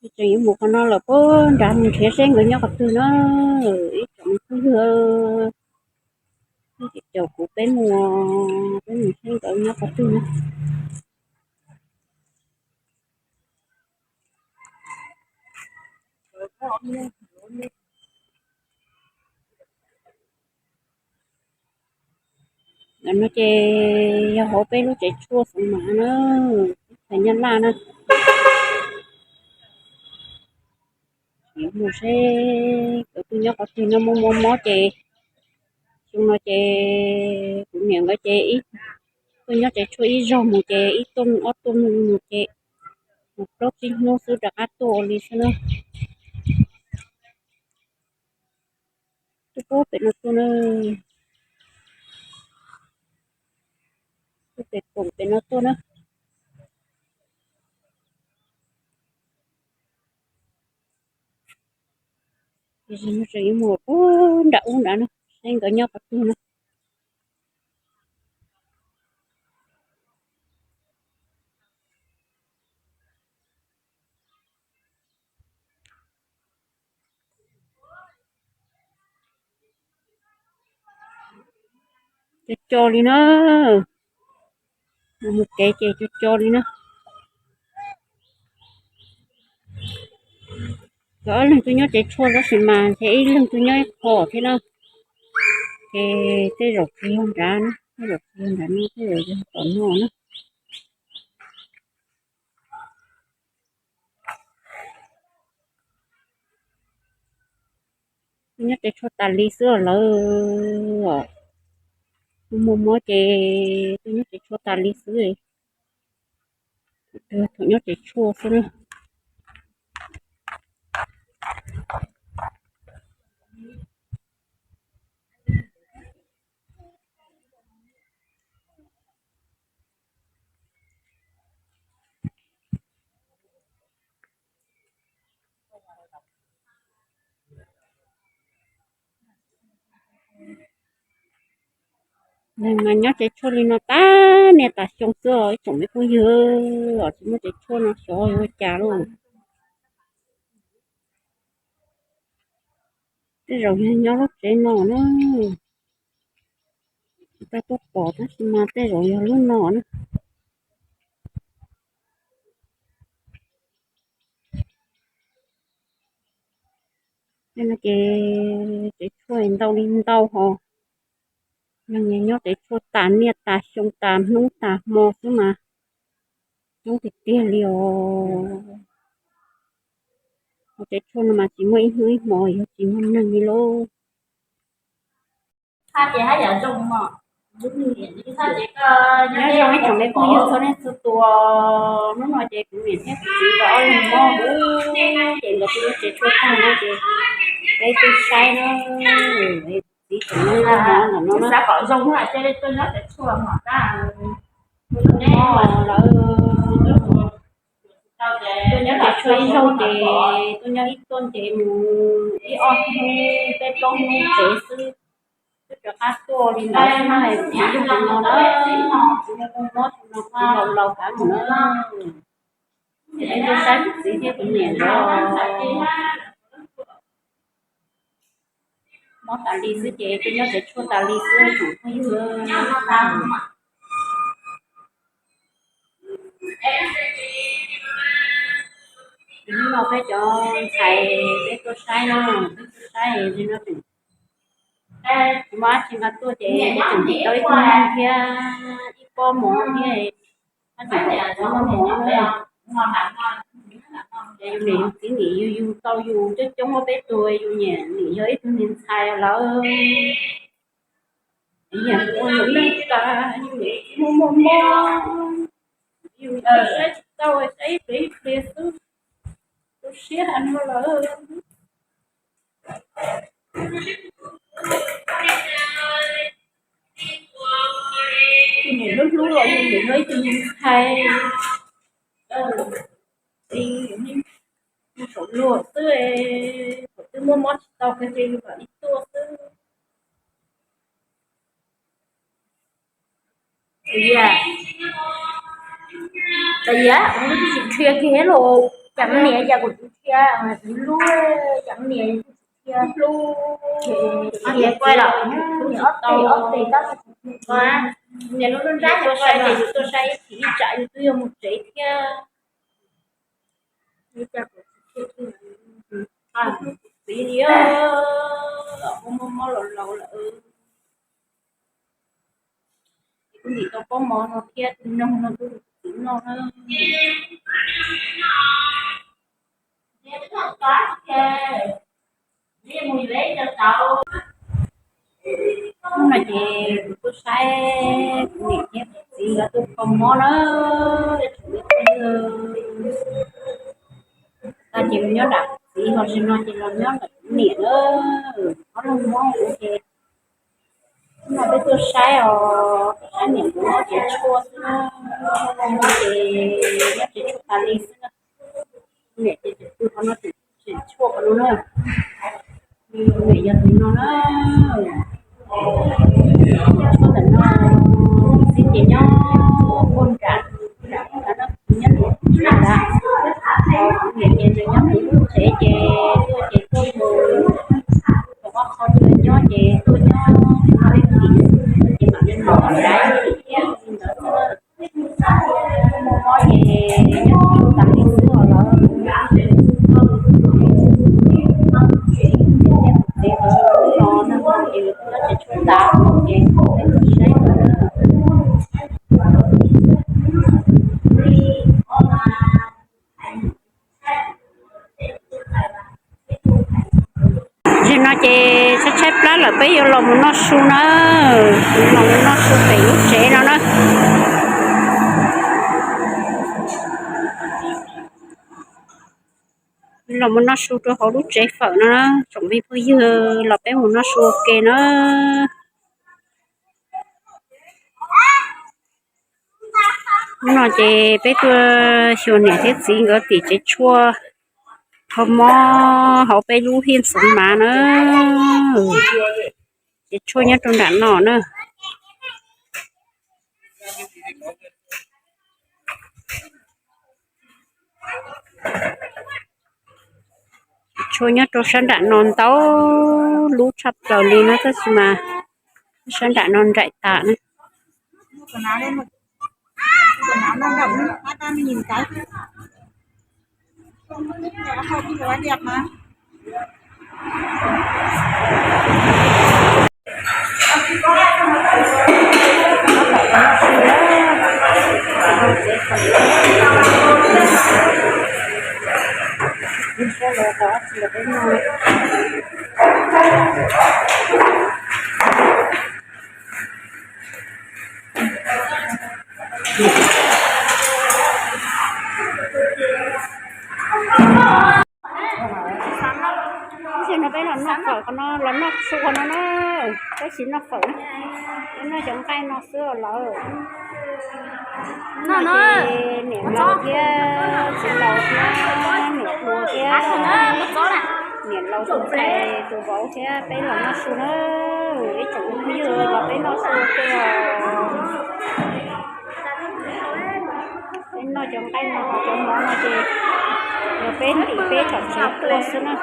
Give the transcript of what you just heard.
Tseem yuav mus qhov no lawm, puag nrad mus nrhiav seb nkawd nyob qhov twg na. Ib tsoom phooj ywg, caum kuv peb mus, peb mus seb nkawd nyob qhov twg na. Ntawm no ces yog hauv peb lub tsev tshuaj Xoom Mas na, teb chaws Nyab Laj na. Mus seb nkawd tuaj nyob qhov twg no, muaj muaj mob ces, xyoo no ces kuv niam nkawd ces ib tuaj nyob tsev tshuaj ib zaug mus ces ib tuaj mus ob tuaj mus mus ces mus plaub tsib hnub xwb rov qab tuaj ua li xwb na. Tuaj pem no tuaj na, tuaj pem koom pem no tuaj na. Tseem yuav mus puag nram ub nrad na, seb nkawd nyob qhov twg na. Co co li na, mus kev ces co co li na. Nkawd ob leeg tuaj nyob tsev tshuaj tab sis mas ntshe ib leeg tuaj nyob ib qho thiab na. Ces tej zaum tsis yog nrad na, tej zaum tsis yog nrad no, tej zaum yog tom no na. Nyob tsev tshuaj tas li xwb lawm os. Muaj mob ces tuaj nyob tsev tshuaj tas li xwb. Thaum nyob tsev tshuaj xwb na. Neeg mas nyob tsev tshuaj li no tas niaj tas xyoo xwb os ib tsoom me phooj ywg, tsis muaj tsev tshuaj no xyov yuav ua cas lauj. Tej zaum yog nyob lub tsev no na, tsis tau tuaj pom tab sis mas tej zaum yog lub no na. Ces tsev tshuaj ntau li ntau hos, neeg nyob tsev tshuaj tas niaj tas xyoo tas hnub tas hmo xwb mas coob tiag tiag li os. Tsev tshuaj no mas tsis muaj ib hnub ib hmo yog tsis muaj neeg li lauj. Nyob zoo ib tsoom me phooj ywg txhua leej txhua tus, hnub no ces kuv niam thiab kuv txiv nkawd ob leeg mob heev ces nkawd twb muab tsev tshuaj tag no ces peb tuaj saib na, kuv txiv tseem nyob nyob ntawm no na. Mob lawm, tuaj nyob tsev tshuaj ib zaug ces tuaj nyob ib tuaj ces mus ib ob hnub peb plaub hnub tsev xwb, twb rov qab tuaj li ntawd xwb na, txiv yog li no na, txiv mob mob no, txiv laus laus kav mus na, ces peb tuaj saib kuv txiv thiab kuv niam nkawd. Mob tas li xwb ces tuaj nyob tsev tshuaj tas li xwb tsoom phooj ywg. Hnub no peb cov ntxhais peb tuaj saib no, peb tuaj saib li no tseem, kuv mob tsis nqa tuaj ces peb tseem ntim tau ib tug neeg thiab ib pob mov thiab, tab sis kuv muaj mov na. Ces yus niam yus txiv nim yus yug tau yus coob coob muaj peb tug, yus niam nim yog ib tug niag ntxhais lawm, yus ua yus neej tas yus niam muaj muaj mob, yus saib tsis tau, saib ib pliag ib pliag xwb, tu siab heev no lawm. Yus niam hlub hlub los yus niam yog ib tug niag ntxhais, yus niam saum luag xwb, thaum twb muaj mob tsis tau kiag ces yus mam li tuaj xwb. Yam, yam, kuv twb tsis dhia kiag los. Cas niam yog kuv tus thiab, kuv hlub, cas niam kuv tus thiab hlub, ces niam ob peb, ob peb tab sis niam lub nruab nrab tuaj saib ces yus tuaj saib ib chim ib tsam yus twb yuav mus tsev thiab. Txiv li, kuv mob mob los laus lawm. Kuv ntim tau pob mov no thiab tus noog no rau txiv noj na. Hnub no ces kuv tuaj saib kuv niam thiab kuv txiv nkawd tuaj kho mob na. Tag ces los nyob nram kuv txiv, ho zaum no ces los nyob nram kuv niam na. Ob leeg mob ces hnub no peb tuaj saib os, saib niam kuv nyob tsev tshuaj xwb na. Mob ces nyob tsev tshuaj tas li xwb na. Niam ces tseem pw qhov no, tseem tsev tshuaj qhov no na. Niam yog tus no na. Tshuaj ntawm no, txiv ces nyob puag nram, nram no, nyob nram tshaj ntawd. Niam ces nws nyob nws lub tsev ces tuaj ces tuaj mus, rau qhov qhov twg nyob ces tuaj nyob, ces mam li mus nram thiab li ntawd xwb. Mob ces nyob tas li xwb os lawm. Txiv nkawd no ces nyob tsev tshuaj tas ces peb tuaj saib nkawd na. Zaum no ces tshaib tshaib plab lawm peb yuav los mus noj su na, los mus noj su pem lub tsev no na. Los mus noj su rau hauv lub tsev fawm no na, tsoom me phooj ywg los peb mus noj su ua ke na. Hnub no ces peb tuaj xyuas niam thiab txiv nkawd tim tsev tshuaj kho mob hauv peb lub Hiaj Ntxoov Mav na. Tsev tshuaj nyob rau nram no na. Tshuaj nyob rau sab nram no ntau lub tshaj plaws li na, tab sis mas sab nram no nraim tas na. Tab sis no peb los noj fawm qhov no, los noj su qhov no na, peb tsis noj fawm, peb noj cov nqaij no xwb lawm. Niam laus thiab txiv laus thiab niam hluas thiab niam laus tus ntxhais tus vauv thiab peb los noj su na. Ib tsoom phooj ywg los peb noj su ua ke os. Peb noj cov nqaij no, cov mov no ces yog peb ntim peb tom tsev tuaj xwb na.